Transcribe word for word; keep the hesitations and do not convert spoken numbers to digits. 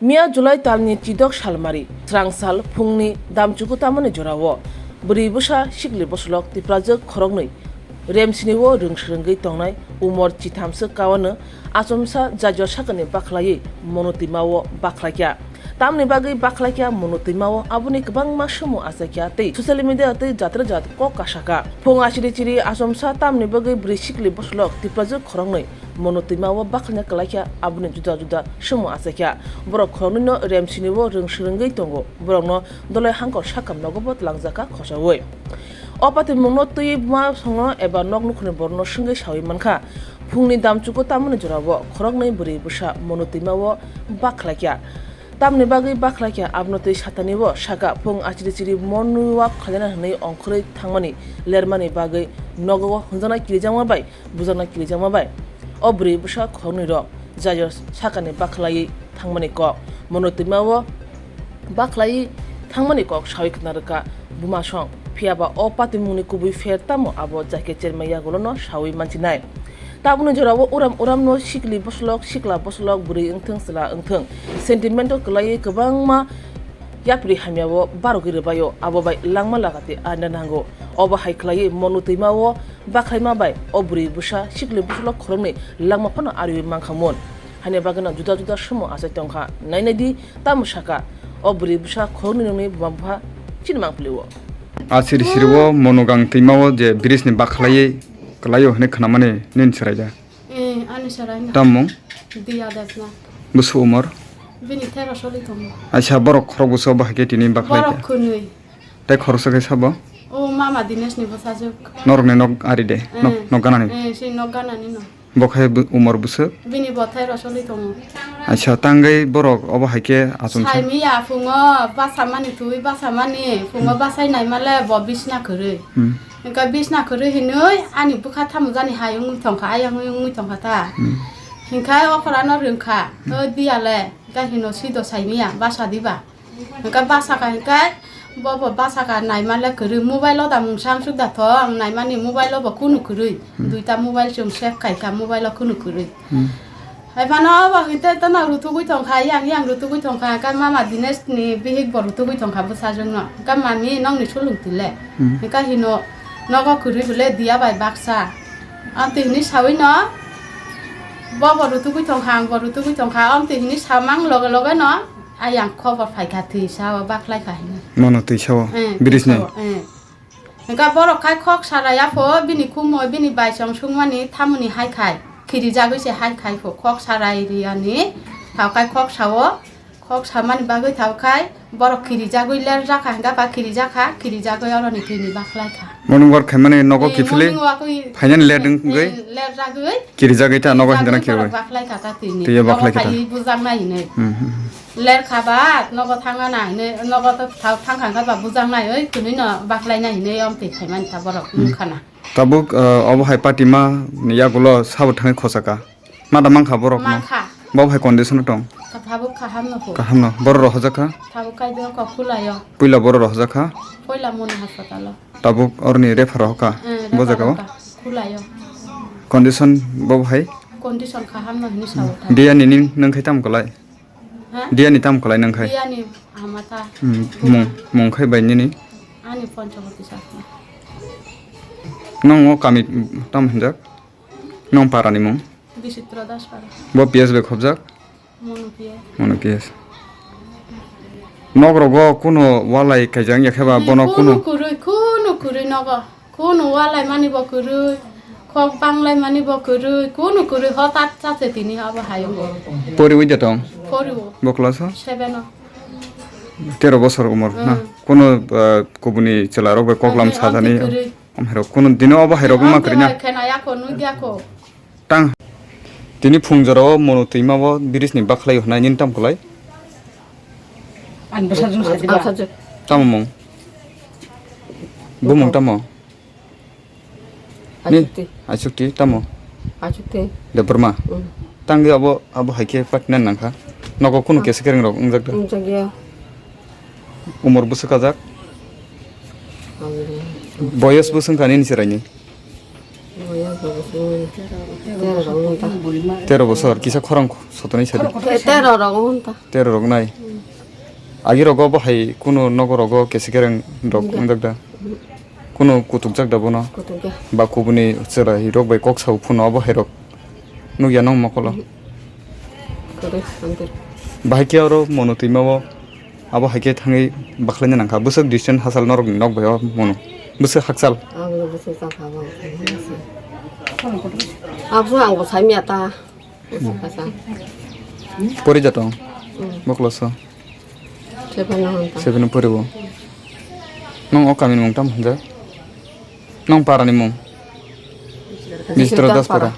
Miya July talni chidok salmari, srang sal phungni damchuku tamani jorao bwrwi bwsa sikli bwslok Tiprajwk khoroknwi remsinio rwng swrwngwi tongnai umor chithamswk kawano achomsa jajor sakani bakhlaiwi monotwimao bakhlaikha. Tamni bagwi bakhlaikha monotwimao aboni kwbangma somo achaikha tei social media tei jatra jat kok kasakha. Phung achiri chiri achomsa tamni bagwi bwrwi sikli bwslok Tiprajwk khoroknwi monotwimao bakhlaina kwlaikha, aboni juda juda somo achaikha. Borok khoroknwino remsinio rwng swrwngwi tongo. Borokno dolai hangkor sakam nogobo twlangjakha khochaui. O patimungno twiwi buma songno eba nok nukhungni borokno swngwi saui mankha. Phungni damchuku tamoni jorao khoroknwi bwrwi bwsa monotwimao bakhlaikha. Tamni bagwi bakhlaikha abono twi satanibo sakha, phung achiri chiri monwi wak khlaina hwnwi ongkhorwi thangmani lermani bagwi nogo hwnjaknai kirijakma bai bujakna kirijakma bai o bwrwi bwsa khoroknwi rok jajor sakani bakhlaiwi thangmani kok, monotwimao bakhlaiwi thangmani kok saui khna rwkha buma song. Phiya ba o patimungni kubui pher tamo abo jaikhe chermai yagulono saui manchinai. Tabukni jorao uram uramno sikli bwslok, sikla bwslok, bwrwi wngthung, chwla wngthung, sentimento kwlaiwi kwbangma yapri hamyao barogwi rwbaio, abo bai langma lagati arina nango. Obo hai khlaiwi monotwimao bakhlaima bai o bwrwi bwsa sikli bwslok khoroknwi langma phano ariwi mankha mun. Haini bagwino juda juda somo achai tongkha. Nainai di, tamo sakha o bwrwi bwsa khoroknwi nungni buma bupha chini mangpili o. Asiri siri o monogang twima o je bridge ni bakhlaiwi kwlaio hwnwi khwnamani nini chwrai da? Eh, ani chwrai na. Tamo mung? Diya Debnath. Busu umor? Bini tero soli tongo. Aisa borok khorok busu bahai khe tini bakhlai khe? Borok khwnwi. Tei khoroksa khe sabo? O mama Dinesh ni bwsajwk. Norokni nok ari de? Nok, eh, nok ganani? Eh, si nok ganani no. Bo khai bu-, umor bwswk? Bini bo tero soli tongo. Aisa, tangwi borok obo hai khe achomsa? Saimiya phungo basamani twi basamani, phungo, hmm, basai naimale bo bisna kwrwi. Hmm. Hwnkhe bisna kwrwi hinwi ani bwkha thamujani hai wngwi tongkha, ayang wngwi tongkha ta. Hmm. Hwnkhe okhorano rwngkha, hmm, o diyale, hwnkhe hino sido saimiya basa diba. Hwnkhe basa kha hwnkhe bo bo basa kha naimale kwrwi, mobile o da mungsa wngsuk da thong, naimani mobile o bo kunu kwrwi. Hmm. Duita mobile chwng save khai kha, mobile o kunu kwrwi. Hmm. Hai phano obo hwnkhe tono rutugwi tongkha, yang yang rutugwi tongkha, hwnkhe mama Dinesh ni bihik bo rutugwi tongkha bwsajwkno. Hwnkhe mami nokni sulung twi le? Hmm. Hwnkhe hino nogo kwrwi bole diya bai baksa. Amtwi hwnwi sawi no, bo bo rutugwi tongkha, ang bo rutugwi tongkha, amtwi hwnwi samang loge loge no ayang khobor phaikha, twi sao bakhlai kha hino. Mono twi sao? Eh, bridge ni? Twi sao, eh. Hwnkhe borok khai khok sarai ya pho, bini khumui, bini baisong sungmani thamoni hai khai, khirijagwi se hai khai pho, khok sarai riyani, thaokhai khok sao, khok samani bagwi thaokhai borok khirijagwi lerjakha, hwnkhe ba khirijakha, khirijagwi oroni twini bakhlaikha. Morning walk khaimani nogo, eh, kiphilwi morning walk wi phainani let wngwi? Eh, lerjagwi. Khirijagwi ta nogo hwnkhe khirijagwi khirwi. Borok bakhlaikha ta twini. Twiyo bakhlaikha ta. Nogo phaiwi bujaknai hinwi. Hmm, hmm, hmm. Ler kha ba, nogo thangna nai hinwi, nogo to thang, thang kha ba bujak nai, oi, twnwi no baklai nai hinwi, amtwi khai mani ta borok, hmm, wng khana. Tabuk, uh, obo hai patima ni yagulo sabo thangwi khosa kha. Ma da mankha borok no? Mankha. Bo hai condition o tong? Tabuk kaham no kho. Kaham no. Borok rohorjak kha? Tabuk kai do kok khulai o. Puila borok rohorjak kha? Puila Moni hospital o. Tabuk oroni refer rohor kha? Eh, bo jaga o? Refer rohor kha. Khulai o. Condition bo hai? Condition kaham no hinwi sao ta. Biya nini nwng khai tamo kwlai? Ha? Diyani tamo kwlai nang khai? Diyani ama ta. Hmm, mung, mung khai bai nini? Ani Panchawati Chakma. Nong o kami tamo hinjak? Nong para ni mung? Bisitra Das para. Bo P S bai khobjak? Mono P S. Mono P S. Nok rogo kuno walai kaijak ya khe ba? Ni bono kuno kuno? Kwrwi, kuno kwrwi nogo. Kunu walai mani bo kwrwi, kok banglai mani bo kwrwi, kunu kwrwi hotat chase tini abo hayung bo. Poriwi de tong? Poriwo. Bo class o? Seven o. Tero bosor umor na? Hmm. Kunu, ah, kubuni chwla rok bai koklam sajani. Amtwi kwrwi. Amhairok kunu dino abo hairok ma kwrwi na? Amtwi bai khena yako, nugya ko. Tang. Tini phung jorao mono twima bo bridge ni bakhlai hwnai nini tam kwlai? Ani bwsajwk sajwk. Tamo mung? Bumung tamo? Ni? Achukti. Achukti, tamo? Achukti. Debbarma? Mm. Tangwi abo, abo hai khe patina nangkha. Nogo kunu kesa kereng rok wngjak da? Wngjak ya. Umor bwswk kajak? Boyos bwswk wngkha nini chwraini? Boyos Tero rok wng ta. Tero bosor, kisa khorang sotonwi sadi. Te-, tero rok wng ta. Tero rok nai. Agi rogo bo hai kuno nogo rogo kesi kereng rok wng jak da. Kuno kutuk jak da bono. Kutuk ya. Ba kubuni chwrai rok bai kok sao phuno abo hai rok. Nugya nong mokolo. Kutuk, antir. Bahai khe oro mono twima o. Abo hai khe thangwi bakhlaina nangkha. Bwswk distance hachal norokni nok bai o mano. Bwswk hakchal. Aboni bwswk chakha bo. Abso ang bo saimya ta. Bwswk hachal. Pori jatong. Hmm. Bokloso. Seven no hanta. Seven pori bo. Nong o kami mung tam hanja. Nong para ni mung. Biswanath Daspara.